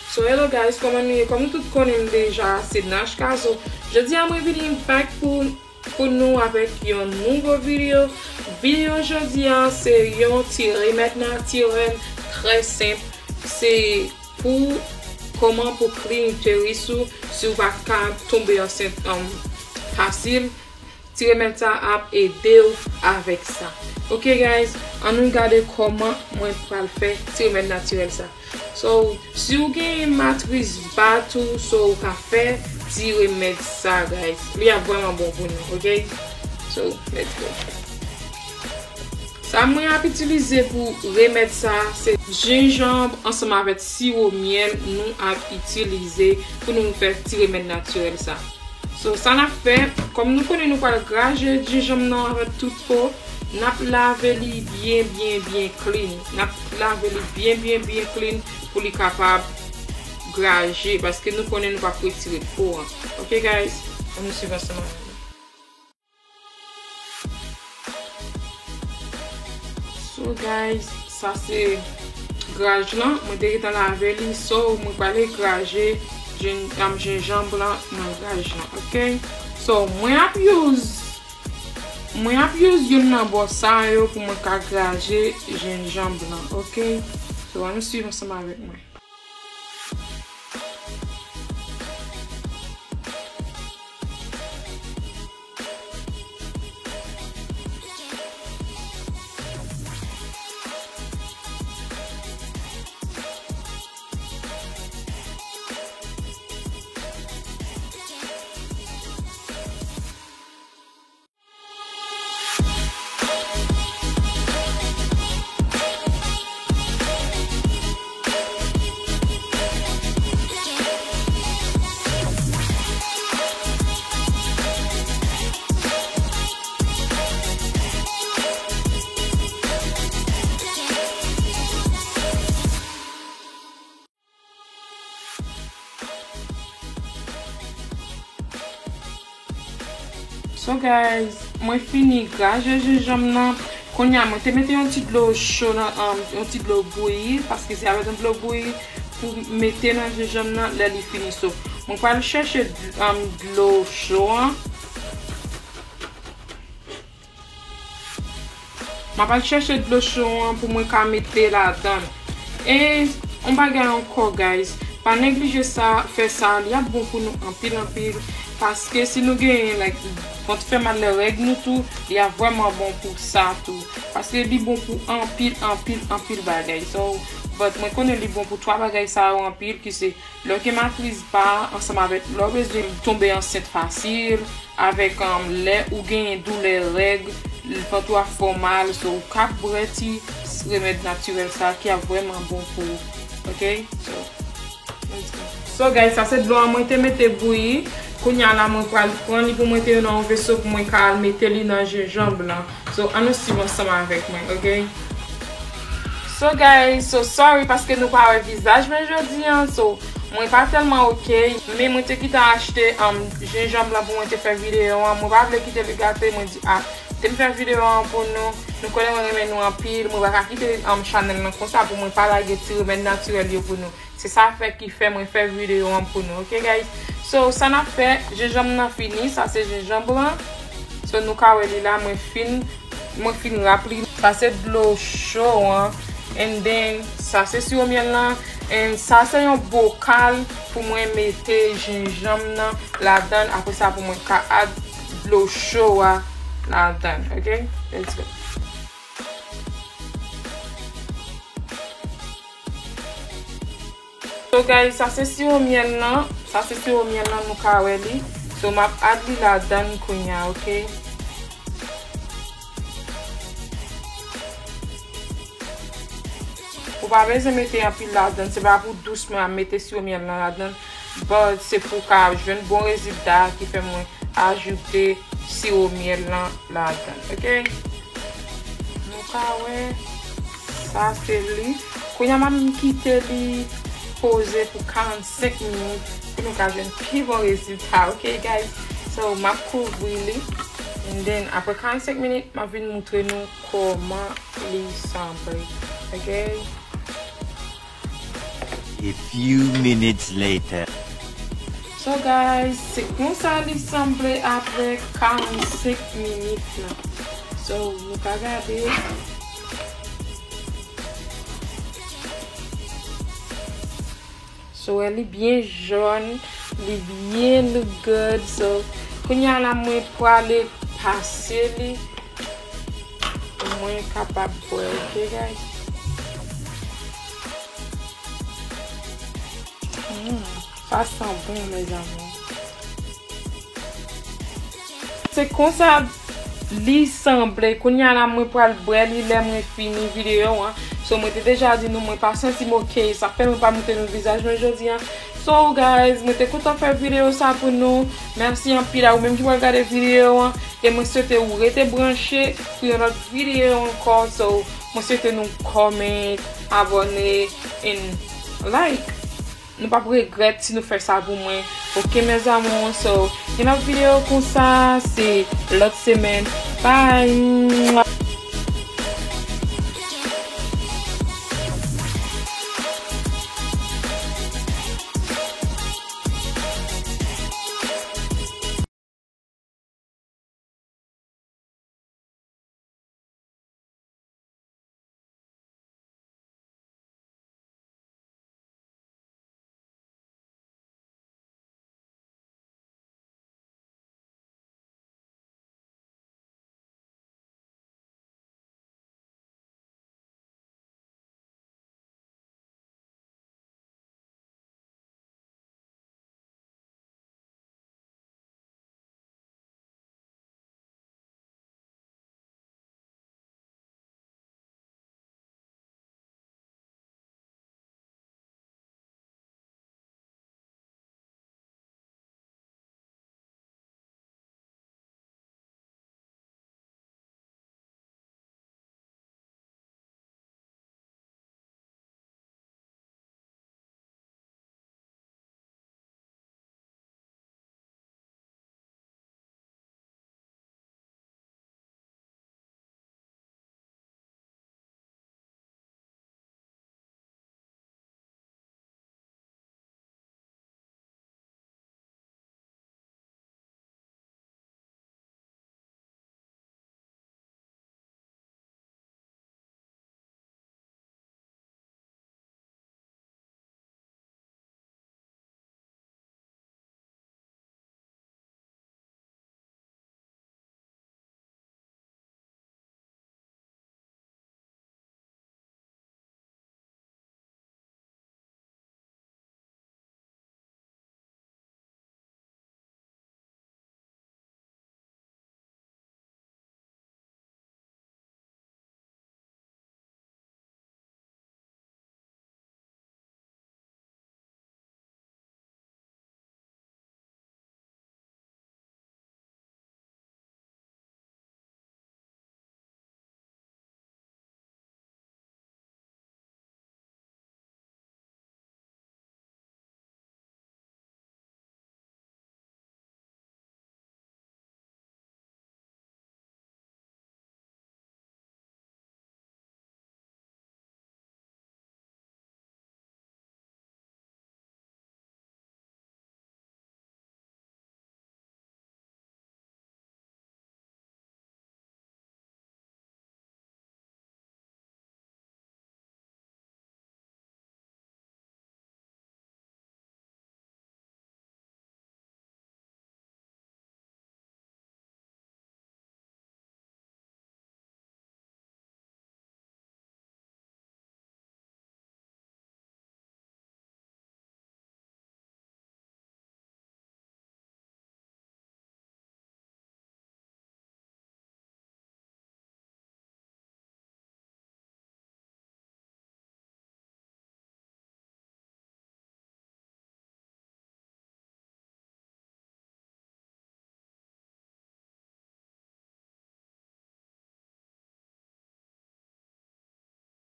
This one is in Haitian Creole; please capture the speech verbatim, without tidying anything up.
So hello guys, kòman nou ye? Kòm nou tout konnen m deja, se Nash Cazo. Jodi a mwen vini back pou, pou nou avèk yon nouvo videyo. Videyo jodi a se yon ti remèd natirèl trè senp. Se pou kòman pou clean uterus ou si w pa ka tonbe ansent, um, fasil. Ti remèd sa ap ede w avèk sa. Ok guys, ann nou gade kòman mwen pral fè ti remèd natirèl sa. So, si w gen matris ba tou, so w ka fè ti remèd sa guys. Li ap vrèman bon pou nou, ok? So, let's go. Sa mwen ap itilize pou remèd sa, se jenjanm ansanm avèk siwo myèl nou ap itilize pou nou fè ti remèd natirèl sa. So, sa n ap fè, kòm nou konnen nou pral graje jenjanm nan avèk tout po, n ap lave li byen, byen, byen clean. N ap lave li byen, byen, byen clean pou li kapab graje, paske nou konnen nou p ap retire po an. Ok, guys? Ann nou swiv ansanm avè m. So guys, sa se graj lan. Mwen te gentan lave li. So mwen prale graje jen, um, jenjanm lan nan graj lan, ok? So mwen ap use, mwen ap use youn nan bò sa yo pou mwen ka graje jenjanm lan, ok? So ann nou swiv ansanm avèk mwen. So guys, mwen fini graje jenjanm nan. Kounye a mwen te mete yon ti dlo cho nan, um, yon ti dlo bouyi, paske se avèk yon dlo bouyi pou mete nan jenjanm nan lè li fini. So mwen pral chèche, um, dlo cho an. M ap al chèche dlo cho an pou mwen ka mete ladan. E yon bagay ankò, guys. Pa neglije sa, fè sa, li ap bon pou nou anpil, anpil. Paske si nou genyen, like, vant fè mal lè règ nou tou, li ap vrèman bon pou sa tou. Paske li bon pou anpil, anpil, anpil bagay. So, but mwen konnen li bon pou twa bagay sa yo anpil, ki se lè w gen matris ba, ansanm avèk lè w bezwen tonbe ansent fasil, avèk, um, lè ou genyen doulè règ, vant ou ap fè w mal, so ou ka bwè ti remèd natirèl sa ki ap vrèman bon pou ou. Ok? So, let's go. So, guys, sa se dlo an mwen te mete bouyi. Kounye a la, mwen pral pran li pou mwen te nan yon veso pou mwen ka al mete li nan jenjanm lan. So, ann nou swiv ansanm avèk mwen, ok? So, guys, so sorry paske nou pa wè vizaj mwen jodi an. So, mwen pa tèlman ok, men mwen te gentan achte, um, jenjanm lan pou mwen te fè videyo an. Mwen pa vle kite li gate, mwen di, ah, te m fè videyo an pou nou. Nou konnen mwen renmen nou anpil. Mwen pa ka kite, um, chanèl lan konsa pou mwen pa lage ti remèd natirèl yo pou nou. Se sa fè ki fè mwen fè videyo an pou nou, ok, guys? So, sa n ap fè, jenjanm nan fini, sa se jenjanm lan. So, nou ka wè li la, mwen fin, mwen fin rap li. Sa se dlo cho an, and then, sa se siwo myèl lan, and sa se yon bokal pou mwen mete jenjanm nan ladan, apre sa pou mwen ka add dlo cho a ladan, ok? Let's go. So guys, sa se siwo myèl lan. Sa se siwo myèl lan, nou ka wè li. So m ap add li ladan kounye a, ok? Ou pa bezwen mete anpil ladan, se pa pou dous mwen ap mete siwo myèl lan ladan, but se pou ka jwenn bon rezilta ki fè mwen ajoute siwo myèl lan ladan, ok? Nou ka wè, sa se li. Kounye a m ap kite li poze pou karannsenk minit pou nou ka jwenn pi bon rezilta, ok, guys? So, m ap kouvri li. And then, apre karannsenk minit, m ap vin moutre nou kòman li sanble, ok? A few minutes later. So guys, se konsa li sanble apre karannsenk minit lan. So, nou ka gade. So, wè, li byen jòn, li byen look good. So, kounye a la, mwen prale pase li pou mwen kapab bwè, ok, guys? Mm, sa san bon, mes amours. Se konsa li sanble. Kounye a la, mwen pral bwè li lè mwen fini videyo an. So, mwen te deja di nou, mwen pa santi m ok. Sa fè mwen pa montre nou vizaj mwen jodi an. So, guys, mwen te kontan fè videyo sa pou nou. Mèsi anpil a ou menm ki pral gade videyo an. E mwen swete ou rete branche pou yon lòt videyo ankò. So, mwen swete nou comment, abòne, and like. Nou p ap regrèt si nou fè sa pou mwen. Ok, mes amours? So, gen lòt videyo konsa, se lòt semèn. Bye!